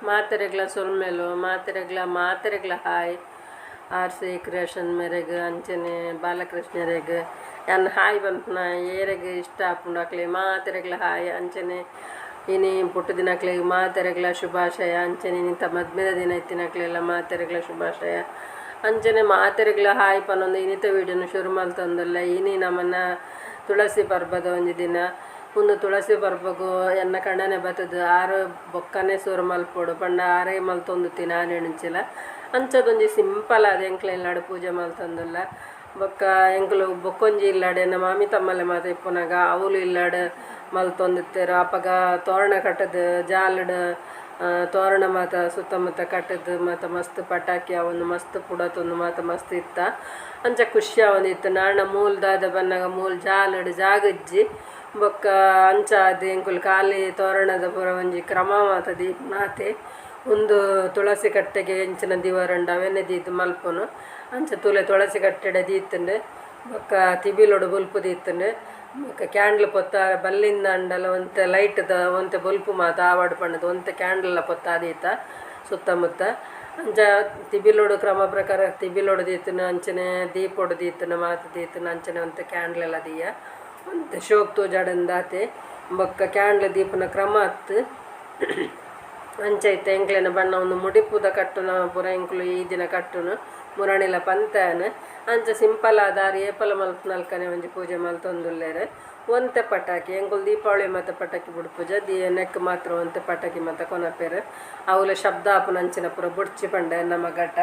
ಮಾತೆರೆಗ್ಲ ಸೊಲ್ಮೆಲು, ಮಾತೆರೆಗ್ಲ ಮಾತೆರೆಗ್ಲ ಹಾಯ್. ಆರ್ C creation ಮೇರೆಗ್ ಅಂಚನೆ ಬಾಲಕೃಷ್ಣರೆಗ್ ಯಾನ್ ಹಾಯ್ ಪನ್ಪುನ ಏರೆಗ್ ಇಷ್ಟ ಆಪುಂಡು ಅಕ್ಲೆ ಮಾತೆರೆಗ್ಲ ಹಾಯ್. ಅಂಚನೆ ಇನಿ ಪುಟ್ಟುದಿನಕ್ಲೆಗ್ ಮಾತೆರೆಗ್ಲ ಶುಭಾಶಯ. ಅಂಚನೆ ಇನಿತ ಮದ್ಮೆದ ದಿನ ಇತ್ತಿನಕ್ಲೆಲ್ಲ ಮಾತೆರೆಗ್ಲ ಶುಭಾಶಯ. ಅಂಚನೆ ಮಾತೆರೆಗ್ಲ ಹಾಯ್ ಪನ್ನೊಂದು ಇನಿತ ವೀಡಿಯೋನು ಶುರು ಮಲ್ತೊಂದುಲ್ಲ. ಇನಿ ನಮನ ತುಳಸಿ ಪರ್ಬದ ಒಂಜಿ ದಿನ. ಉಂದು ತುಳಸಿ ಪರ್ಬಗು ಎನ್ನ ಕಂಡನೆ ಬತ್ತದು ಆರು ಬೊಕ್ಕನೆ ಸುರು ಮಲ್ಪೊಡು ಪಂಡ ಆರೇ ಮಲ್ತೊಂದುತ್ತಿ ನಾನೆಣುಂಚಿಲ. ಅಂಚದೊಂಜಿ ಸಿಂಪಲ್ ಆದ್ ಎಂಕ್ಲೆ ಇಲ್ಲಡ್ ಪೂಜೆ ಮಲ್ತೊಂದುಲ್ಲ. ಬೊಕ್ಕ ಎಂಕುಲು ಬೊಕ್ಕೊಂಜಿ ಇಲ್ಲಡ್ ಎನ್ನ ಮಾಮಿ ತಮ್ಮಲೆ ಮಾತ ಇಪ್ಪುನಗ ಅವುಲು ಇಲ್ಲಡ್ ಮಲ್ತೊಂದಿತ್ತೆರ್. ಅಪಗ ತೋರಣ ಕಟ್ಟದು ಜಾಲಡ್ ತೋರಣ ಮಾತ ಸುತ್ತಮುತ್ತ ಕಟ್ಟದು ಮಾತ ಮಸ್ತ್ ಪಟಾಕಿ ಅವೊಂದು ಮಸ್ತ್ ಪುಡತೊಂದು ಮಾತ ಮಸ್ತ್ ಇತ್ತ. ಅಂಚ ಖುಷಿ ಆವೊಂದಿತ್ತು. ನಾಣ ಮೂಲ್ ದಾದ ಬನ್ನಗ ಮೂಲ್ ಜಾಲಡ್ ಜಾಗಜ್ಜಿ ಬೊಕ್ಕ ಅಂಚ ಆದ್ ಎಂಕುಲು ಖಾಲಿ ತೋರಣದ ಪೂರ ಒಂಜಿ ಕ್ರಮ ಮಾತ ದೀಪುನಾತೆ. ಉಂದು ತುಳಸಿ ಕಟ್ಟೆಗೆ ಎಂಚಿನ ದಿವರಂಡ ಅವೆನೆ ದೀದ್ ಮಲ್ಪುನು. ಅಂಚ ತೂಲೆ ತುಳಸಿ ಕಟ್ಟೆಡೆ ದೀತುಂಡು. ಬೊಕ್ಕ ತಿಬಿಲೊಡು ಬೊಲ್ಪು ದೀತುಂಡು. ಬೊಕ್ಕ ಕ್ಯಾಂಡ್ಲ್ ಪೊತ್ತ ಬಲ್ಲಿಂದ ಅಂಡಲ ಒಂತೆ ಲೈಟ್ ದ ಒಂತೆ ಬೊಲ್ಪು ಮಾತ ಆವಡ್ ಪಂಡುದು ಒಂತೆ ಕ್ಯಾಂಡಲ್ ಪೊತ್ತ ದೀತ ಸುತ್ತಮುತ್ತ. ಅಂಚ ತಿಬಿಲೊಡು ಕ್ರಮ ಪ್ರಕಾರ ತಿಬಿಲೊಡು ದೀತುಂಡು, ಅಂಚನೆ ದೀಪೊಡು ದೀತುಂಡು, ಮಾತ ದೀತುಂಡು. ಅಂಚನೆ ಒಂತೆ ಕ್ಯಾಂಡಲ್ ಎಲ್ಲ ದೀಯ ಒಂತೆ ಶೋಕ್ ತೋಜಾಡಂದಾತೆ. ಬೊಕ್ಕ ಕ್ಯಾಂಡಲ್ ದೀಪುನ ಕ್ರಮ ಅತ್ತು. ಅಂಚ ಇತ್ತೆ ಎಂಕ್ಲೆನ ಬಣ್ಣ ಒಂದು ಮುಡಿಪುದ ಕಟ್ಟುನ ಪೂರ ಎಂಕುಲು ಈ ದಿನ ಕಟ್ಟುನು ಮುರಣಿಲ ಪಂತಾನ್. ಅಂಚ ಸಿಂಪಲ್ ಆದ್ ಏಪಲ ಮಲ್ಪುನಲ್ಕನೆ ಒಂಜಿ ಪೂಜೆ ಮಲ್ತೊಂದುಲ್ಲೆರ್. ಒಂತೆ ಪಟಾಕಿ ಎಂಕುಲು ದೀಪಾವಳಿ ಮಾತ ಪಟಾಕಿ ಬುಡ್ಪುಜ ದೀ ನೆಕ್ ಮಾತ್ರ ಒಂತೆ ಪಟಾಕಿ ಮಾತ ಕೊನಪೆರ್. ಅವುಲ ಶಬ್ದ ಆಪುನ ಅಂಚಿನ ಪೂರ ಬೊಡ್ಚಿ ಪಂಡೆ ನಮ್ಮ ಘಟ.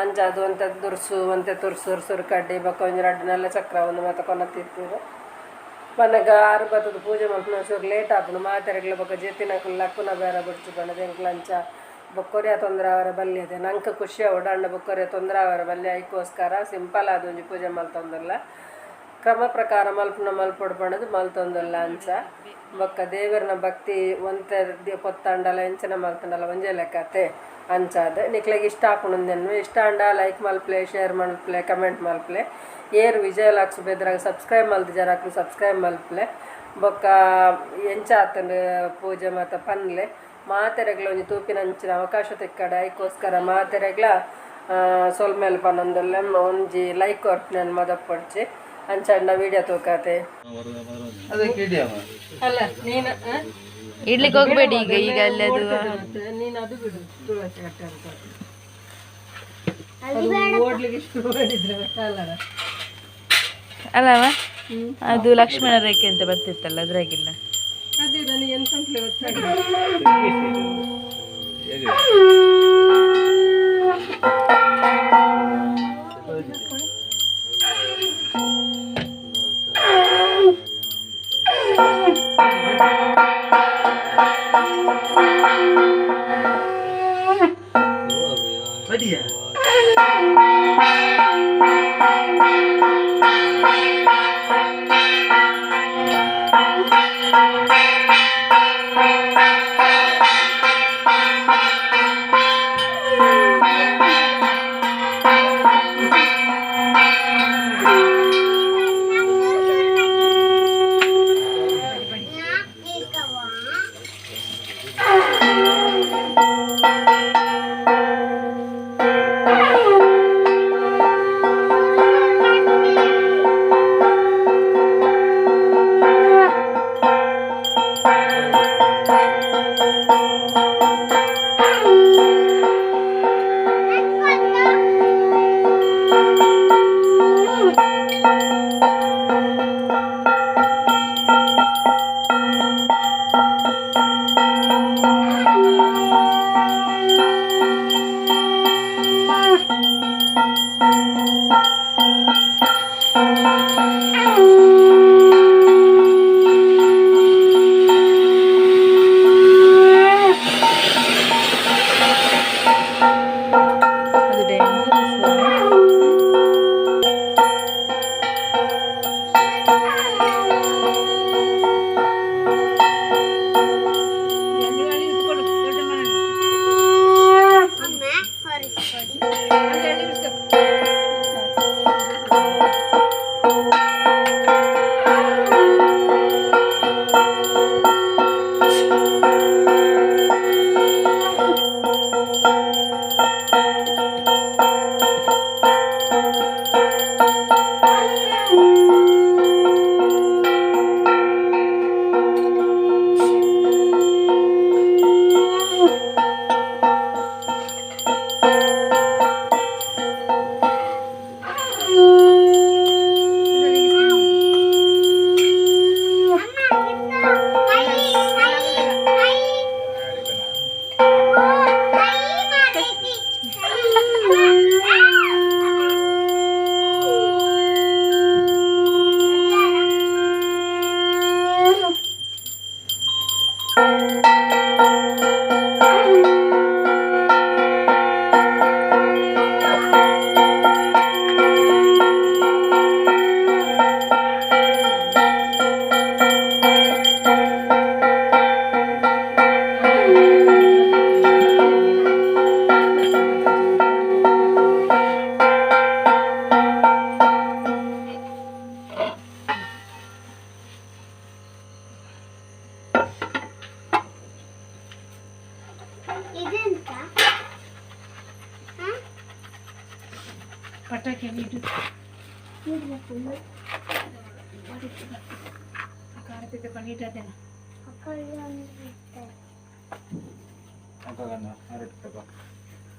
ಅಂಚ ಅದು ಒಂತೆ ದುರ್ಸು ಒಂತೆ ತುರ್ಸು ಸುರು ಕಡ್ಡಿ ಬೊಕ್ಕ ಒಂಜಿ ರಡ್ಡ್ ನಲ್ಲ ಚಕ್ರ ಒಂದು ಮಾತ ಕೊನತಿತ್ತೆರ್. ಪನ್ನಗ ಆರು ಬತ್ತುದು ಪೂಜೆ ಮಲ್ಪುನ ಚೂರು ಲೇಟ್ ಆಪುಂಡು ಮಾತೆರೆಗ್ಲ. ಬೊಕ್ಕ ಜೆತ್ತಿನಕುಲು ಲಕ್ಕುನ ಬೇರ ಬೊಡ್ಚಿ ಪಂಡುದು ಎಂಕ್ಲ ಅಂಚ ಬೊಕ್ಕೊರಿಯ ತೊಂದರೆ ಆವರೆ ಬಲ್ಲಿ ಅದೆ ನಂಕ್ ಖುಷಿ ಆವೊಡು ಅಂಡ ಬೊಕ್ಕೊರಿಯ ತೊಂದರೆ ಆವರೆ ಬಲ್ಲಿ ಐಕೋಸ್ಕರ ಸಿಂಪಲ್ ಆದ್ ಒಂಜಿ ಪೂಜೆ ಮಲ್ತೊಂದುಲ್ಲ. ಕ್ರಮ ಪ್ರಕಾರ ಮಲ್ಪುನ ಮಲ್ಪೊಡು ಪಂಡುದು ಮಲ್ತೊಂದುಲ್ಲ. ಅಂಚ ಬೊಕ್ಕ ದೇವೆರ್ನ ಭಕ್ತಿ ಒಂತೆ ಪೊತ್ತಂಡಲ ಎಂಚಿನ ಮಲ್ತುಂಡಲ ಒಂಜೇ ಲೆಕ್ಕತೆ. ಅಂಚಾದ್ ನಿಕ್ಲೆಗ್ ಇಷ್ಟ ಆಪುಂಡು ಇಷ್ಟ ಆಂಡ ಲೈಕ್ ಮಲ್ಪುಲೆ, ಶೇರ್ ಮಲ್ಪುಲೆ, ಕಮೆಂಟ್ ಮಲ್ಪುಲೆ. ಏರ್ ವಿಜಯ ಲಾಕ್ಸ್ ಬೆದ್ರಾಗ ಸಬ್ಸ್ಕ್ರೈಬ್ ಮಲ್ತಿಜಾರ್ ಅಕುಲು ಸಬ್ಸ್ಕ್ರೈಬ್ ಮಲ್ಪುಲೆ. ಬೊಕ್ಕ ಎಂಚ ಆತುಂಡು ಪೂಜೆ ಮಾತ ಪನ್ಲೆ. ಮಾತೆರೆಗ್ಲ ಒಂಜಿ ತೂಪಿನಂಚಿನ ಅವಕಾಶ ತಿಕ್ಕಡ್ ಐಕೋಸ್ಕರ ಮಾತೆರೆಗ್ಲ ಸೊಲ್ಮೆಲ್ ಪನೊಂದುಲ್ಲೆ. ಒಂಜಿ ಲೈಕ್ ಕೊರ್ಪುನೆನ್ ಮದಪೊಡ್ಚಿ. ಅಂಚಂಡ ವಿಡಿಯೋ ತೂಕತೆ. ಅಲ್ಲ ನೀನು ಇಡ್ಲಿಕ್ಕೆ ಹೋಗ್ಬೇಡಿ ಈಗ ಈಗ ಅಲ್ಲಿ ಅದು ನೀನು ಅದು ಬಿಡು ತುಳಸಿ ಕಟ್ಟೆ ಅಂತ ಅದು ಓಡ್ಲಿಕ್ಕೆ ಶುರು ಮಾಡಿದ್ರೆ ಅಲ್ಲ ಅಲ್ಲವ ಅದು ಲಕ್ಷ್ಮಣ ರೇಖೆ ಅಂತ ಬರ್ತಿತ್ತಲ್ಲ ಅದ್ರಾಗಿಲ್ಲ. ಅದೇ ನನಗೆ ಎಂತ ಅಂತಲೇ ಗೊತ್ತಾಗಲ್ಲ. ಅದು ಡೇಂಜರಸ್. ಅಮ್ಮ ಹೊರಿಸ್ಕೊಡಿ. ಅಮ್ಮ ಕೈ ಕೈ ಕೈ ಓ ಕೈ ಮಾಡೈತಿ. ಇದೆಂತ? ಪಟಾಕಿ ಇಡು.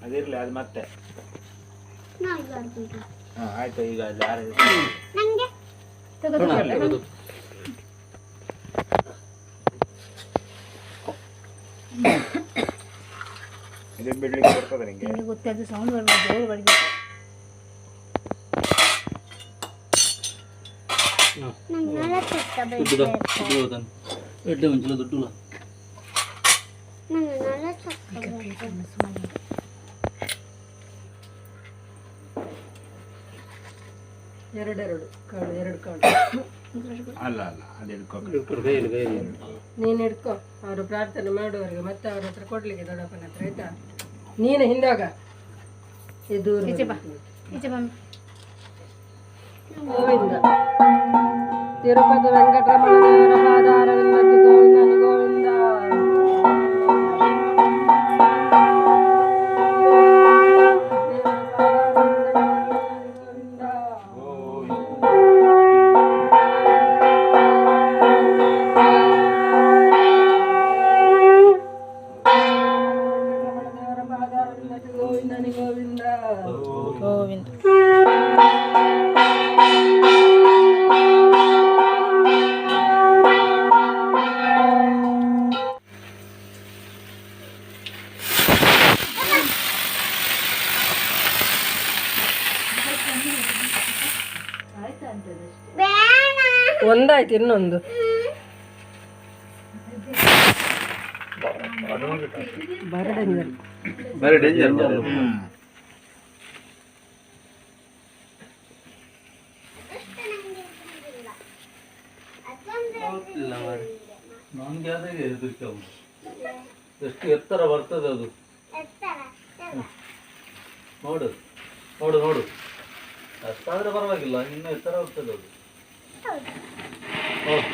ಅದಿರಲಿ, ಅದು ಮತ್ತೆ. ಹಾ, ಆಯ್ತು, ಈಗ ಅದು ನಂಗೆ ಇದನ್ನ ಬಿಡ್ಲಿಕ್ಕೆ ಬರ್ತದೆ ನಿಂಗೆ? ಗೊತ್ತಾದ ಸೌಂಡ್ ಬರ್ಬೋದು, ಜೋರು ಬರ್ಬೇಕು. ನಂಗೆ ನಲವತ್ತ ಬೇಕು. ನಂಗೆ ನಲವತ್ತ ಬೇಕು. ಎರಡೆರಡು ಕಾಳು, ಎರಡು ಕಾಳು. ಅಲ್ಲ ಅಲ್ಲ, ಅದು ಹಿಡ್ಕೊ. ನೀನು ಹಿಡ್ಕೊ, ಅವರು ಪ್ರಾರ್ಥನೆ ಮಾಡುವವರಿಗೆ ಮತ್ತೆ ಅವ್ರ ಹತ್ರ ಕೊಡ್ಲಿಕ್ಕೆ, ದೊಡ್ಡಪ್ಪನ ಹತ್ರ, ಆಯ್ತಾ? ನೀನು ಹಿಂದಾಗ ಇದು. ಈಚೆ ಬಾ ಮಮ್ಮಿ. ಗೋವಿಂದ. ತಿರುಪತಿ ವೆಂಕಟರಮಣ ದೇವರ ಪಾದಾರವಿಂದಕ್ಕೆ ಗೋವಿಂದನಿ ಗೋವಿಂದ. ದೇವರ ಪಾದಾರವಿಂದಕ್ಕೆ ಗೋವಿಂದ. ದೇವರ ಪಾದಾರವಿಂದಕ್ಕೆ ಗೋವಿಂದನಿ ಗೋವಿಂದ. ಗೋವಿಂದ. ಬೇಡ. ಒಂದಾಯ್ತು, ಇನ್ನೊಂದು. ಬಾರಿ ಡೇಂಜರ್. ಬಾರಿ ಡೇಂಜರ್. ಅಷ್ಟು ನಂಗೆ ಇಲ್ಲ. ಅದೊಂದು. ಇಲ್ಲ ಮಾರ್ರೆ. ನನ್ಗೆ ಅದೇ ಹೆದರಿಕೆ ಅವನು. ಎಷ್ಟು ಎತ್ತರ ಬರ್ತದೆ ಅದು. ಎತ್ತರ ಎತ್ತರ. ನೋಡು ನೋಡು ನೋಡು, ಅಷ್ಟಾದ್ರೆ ಪರವಾಗಿಲ್ಲ, ಇನ್ನು ಎತ್ತರ ಹೋಗ್ತದೆ ಅದು. ಹೌದು. ನೋಡು.